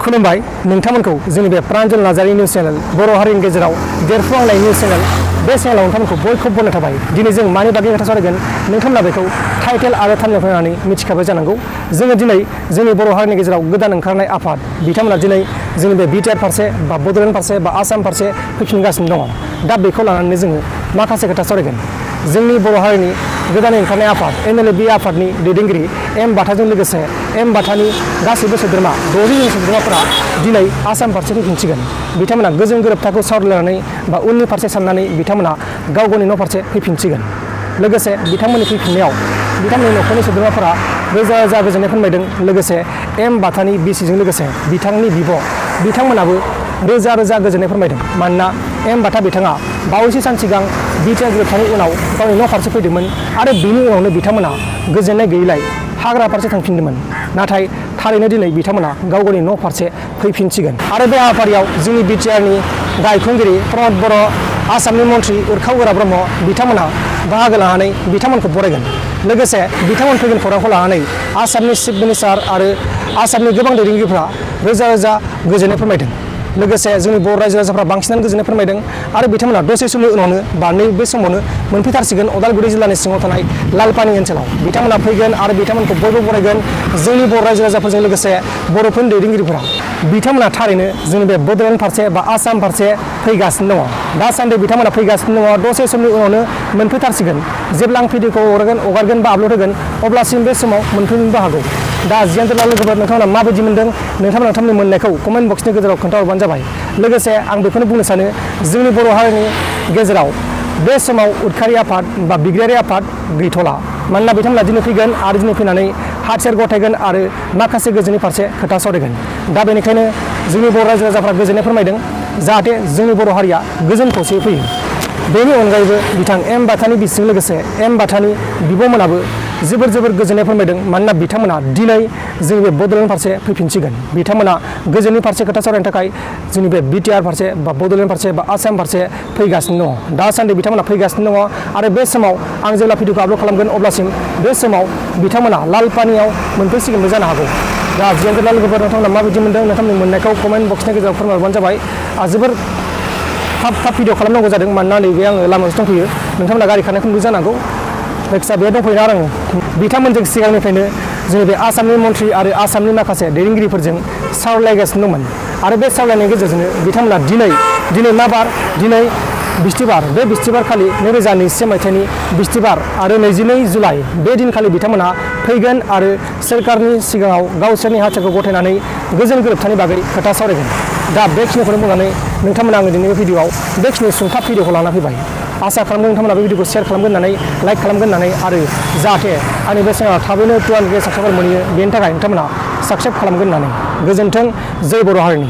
खुलुमबाय नोंथांमोनखौ जोंनि बे प्रान्जल नार्जारि निउज चेनेल बर' हारिनि गेजेराव देरफुहांनाय निउज चेनेल बे चेनेलाव नोंथांमोनखौ बयखौबो बरायनाय थाबाय। दिनै जों मानि बागै खोथा सावरायगोन नोंथांमोना बेखौ टाइटेल आरो थाम्बनेल नायनानै मिथिखाबाय जानांगौ। जोङो दिनै जोंनि बर' हारिनि गेजेराव गोदान ओंखारनाय आफाद बिथांमोना दिनै जोंनि बे बिटिआर फारसे बा बड'लेण्ड फारसे बा आसाम फारसे फैफिनगासिनो दङ। दा बेखौ लानानै जोङो माखासे खोथा सावरायगोन। जोंनि बर' हारिनि गोदानै ओंखारनाय आफाद NLD आफादनि दैदेनगिरि एम बाथाजों लोगोसे एम बाथानि गासैबो सोद्रोमा 60 जन सोद्रोमाफोरा दिनै आसाम फारसे फैफिनसिगोन। बिथांमोना गोजोन गोरोबथाखौ सावरायलायनानै बा उननि फारसे साननानै बिथांमोना गाव गावनि न' फारसे फैफिनसिगोन। लोगोसे बिथांमोननि फैफिननायाव बिथांमोननि न'खरनि सोद्रोमाफोरा रोजा रोजा गोजोननाय फोरमायदों। लोगोसे एम बाथानि बिसिजों लोगोसे बिथांनि बिब' बिथांमोनाबो रोजा रोजा गोजोननाय फोरमायदों। मानोना एम बाथा बिथाङा बावैसो सान सिगां बिटिआर गोरोबथानि उनाव गावनि न' फारसे फैदोंमोन आरो बिनि उनावनो बिथांमोना गोजोननाय गैयैलाय हाग्रा फारसे थांफिनदोंमोन। नाथाय थारैनो दिनै बिथांमोना गाव गावनि न' फारसे फैफिनसिगोन। आरो बे हाबाफारियाव जोंनि बिटिआरनि गायखनगिरि प्रमद बर', आसामनि मन्त्रि उरखाव गोरा ब्रह्म बिथांमोना बाहागो लानानै बिथांमोनखौ बरायगोन। लोगोसे बिथांमोन फैगोन खौरांखौ लानानै आसामनि चिफ मिनिस्टार आरो आसामनि गोबां दैदेनगिरिफ्रा रोजा रोजा गोजोननाय फोरमायदों। लोगोसे जोंनि बर' रायजो राजाफ्रा बांसिनानो गोजोननाय फोरमायदों आरो बिथांमोना दसे समनि उनावनो बा नैबे समावनो मोनफैथारसिगोन उदालगुरि जिल्लानि सिङाव थानाय लालपानि ओनसोलाव। बिथांमोना फैगोन आरो बिथांमोनखौ बयबो बरायगोन। जोंनि बर' रायजो राजाफोरजों लोगोसे बर'फोरनि दैदेनगिरिफोरा बिथांमोना थारैनो जोंनि बे बड'लेण्ड फारसे बा आसाम फारसे फैगासिनो दङ। दासान्दि बिथांमोना फैगासिनो दङ। दसे समनि उनावनो मोनफैथारसिगोन। जेब्ला आं भिडिअखौ हगारगोन बा आपल'ड होगोन अब्लासिम बे समाव मोनफैनोबो हागौ। दा जियानोजा लोगोफोर नोंथांमोना माबायदि मोनदों नोंथांमोननि मोननायखौ कमेन्ट बक्सनि गेजेराव खोन्थाहरबानो जाबाय। लोगोसे आं बेखौनो बुंनो सानो जोंनि बर' हारिनि गेजेराव बे समाव उदखारि आफाद बा बिग्रायारि आफाद गैथ'ला। मानोना बिथांमोना दिनै फैगोन आरो दिनै फैनानै हाथियार गथायगोन आरो माखासे गोजोननि फारसे खोथा सावरायगोन। दा बेनिखायनो जोंनि बर' रायजो राजाफ्रा गोजोननाय फोरमायदों जाहाथे जोंनि बर' हारिया गोजोन खौसेयै फैयो। बेनि अनगायैबो बिथां एम बाथानि बिसिजों लोगोसे एम बाथानि बिब'मोनाबो जोबोर गोजोननाय फोरमायदों। मानोना बिथांमोना दिनै जोंनि बे बड'लेण्ड फारसे फैफिनसिगोन। बिथांमोना गोजोननि फारसे खोथा सावरायनो थाखाय जोंनि बे बिटिआर फारसे बा बड'लेण्ड फारसे बा आसाम फारसे फैगासिनो दङ। दासान्दि बिथांमोना फैगासिनो दङ आरो बे समाव आं जेब्ला भिडिअखौ आपल'ड खालामगोन अब्लासिम बे समाव बिथांमोना लालपानियाव मोनफैसिगोनबो जानो हागौ। दा जियानोजा लोगोफोर नोंथांमोना माबायदि मोनदों नोंथांमोननि मोननायखौ कमेन्ट बक्सनि गेजेराव फोरमायहरबानो जाबाय। जोबोर थाब भिडिअ खालामनांगौ जादों मानोना नैबे आङो लामायावसो दंफैयो। नोंथांमोना गारि खारनायखौ नुदों जानांगौ। जायखिजाया बेयाव दंफैयो आरो आङो बिथांमोनजों सिगांनिफ्रायनो जोंनि बे आसामनि मन्त्रि आरो आसामनि माखासे दैदेनगिरिफोरजों सावरायलायगासिनो दंमोन। आरो बे सावरायनायनि गेजेरजोंनो बिथांमोना दिनै मा बार दिनै बिस्थिबार। बे बिस्थिबारखालि 2021 मायथाइनि बिस्थिबार आरो 22 जुलाइ बे दिनखालि बिथांमोना फैगोन आरो सोरखारनि सिगाङाव गावसोरनि हाथियारखौ गथायनानै गोजोन गोरोबथानि बागै खोथा सावरायगोन। दा बेखिनिखौनो बुंनानै नोंथांमोना आङो दिनैनि भिडिअआव बेखिनि सुंथाब भिडिअखौ लाना फैबाय। आसा खालामदों नोंथांमोना बे भिडिअखौ शेयार खालामगोन होननानै लाइक खालामगोन होननानै आरो जाहाथे आंनि बे चेनेला थाबैनो 200 साबस्क्राइबार मोनहैयो बेनि थाखाय नोंथांमोना साबस्क्राइब खालामगोन होननानै। गोजोन्थों। जय बर' हारिनि।